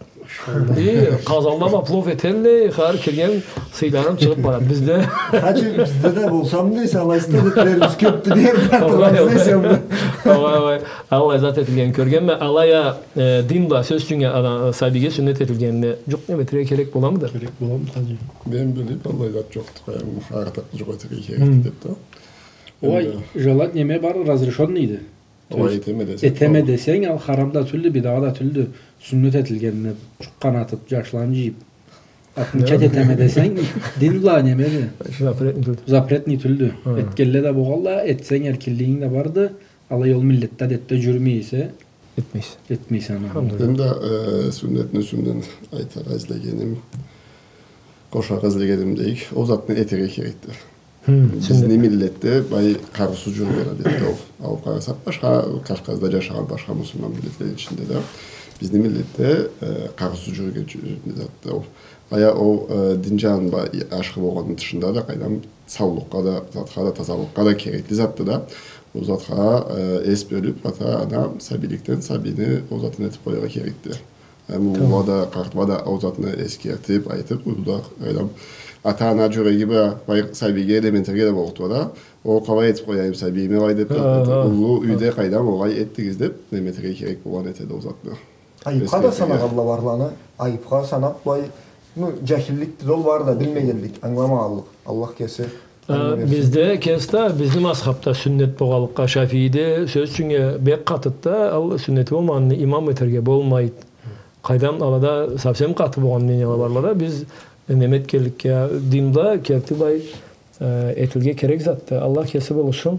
И къазанла бла плов этелле, хар кирген сыйларын чыгъыб барады. Бизде... Хаджи, бизде да болсам дейсе, алай сюннетлерибиз кёбдю дерди. Алай, алай. Алай, алай. Аллай зат этилгенин кёргенме, алай а, э, дин бла, сёз ючюн, ана, сабийге сюннет этилгенине джукъ неме этерге керек боламыды? Керек боламыды, хаджи? Мен билиб, аллай зат джокъду, къоям, артыкъ джукъ этерге керекди деб да. Ой, энди желать неме бар, разрешённыйди. Ой, этеме десенг, этеме десенг, ал харам да тюлдю, бидагъа да тюлдю. Сюннет этилгенине джукъ къанатыб, джашланы джыйыб, отмечать этеме десенг, дин бла немеди? Запретный тюлдю. Запретный тюлдю. Ха. Этгенле да болгъалла, этсенг, эркинлигинг да барды. Алай ол миллетде, адетде джюрюмей эсе, этмейсе. Этмейсе аны. Алхамдулиллах. Энди, э, сюннетни юсюнден айтыргъа излегеним, къошаргъа излегеним дейик, ол затны этерге керекди. Хы, бизни миллетде бай къарыусуз джюрюген адетди ол. Алыб къарасакъ, башха Кавказда джашагъан башха муслиман миллетлени ичинде да бизни миллетде, э, къарыусуз джюрюген джю-, затды ол. Ая ол, э, дин джанына ашхы болгъанны тышында да, къайдам, саулукъгъа да, затха да, тазалыкъгъа да керекли затды да. Ол затха, э, эс бёлюб, ата-ана сабийликден сабийни ол затын этиб къояргъа керекди. Эм уллугъа да, къартха да ол затны эсгертиб, айтыб, уллу да, къайдам, ата-ана джюреги бла, бай, сабийге неме этерге да боллукъду да. Ол къалай этиб къояйым сабийиме, алай деб да, уллу юйде, къайдам, алай этдигиз деб, неме этерге керек болгъан этеди ол затны. Айыбха да санагъанла барланы, айыбха санаб, былай, ну, джахилликди да ол, бары да билмегенлик, ангыламагъанлыкъ. Аллах кеси ангыламай берсин. Бизде кеси да, бизни мазхабда сюннет болгъанлыкъгъа, Шафииде, сёз ючюн, э, бек къатыды да, ал сюннети болмагъанны имам этерге болмайды. Къайдам, алада совсем къаты болгъан мнениела барлада, биз, э, неме этгенликге, динде керти былай, э, этилирге керек затды. Аллах кеси болушсун.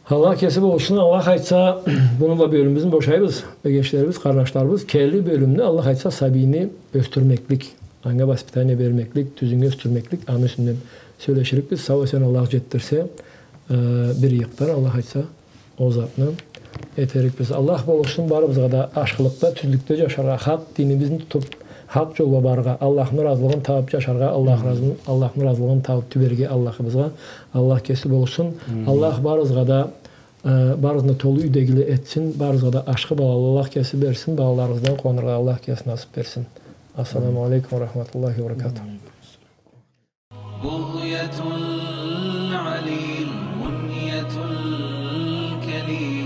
Аллах кеси болушсун, Аллах айтса, муну бла бёлюмюбюзню бошайбыз, эгечлерибиз, къарнашларыбыз. Келир бёлюмде, Аллах айтса, сабийни ёсдюрмеклик, анга воспитание бермеклик, тюзюнге ёсдюрмеклик, аны юсюнден сёлеширикбиз. Сау-эсен Аллах джетдирсе, э, бир ыйыкъдан, Аллах айтса, ол затны этерикбиз. Аллах болушсун барыбызгъа да ашхылыкъда, тюзлюкде джашаргъа, хакъ динибизни тутуб, хакъ джолда барыргъа, Аллахны разылыгъын табыб джашаргъа, Аллах разы-, Аллахны разылыгъын табыб тюберге Аллахыбызгъа. Аллах кеси болушсун. Амин. Аллах барыгъызгъа да, э, барыгъызны толу юйдегиле этсин, барыгъызгъа да ашхы балалы Аллах кеси берсин, балаларыгъыздан къууаныргъа Аллах кеси насыб берсин. Ассаламу алейкум ва рахматуллахи ва баракатух. بغية العليل، منية الكليل.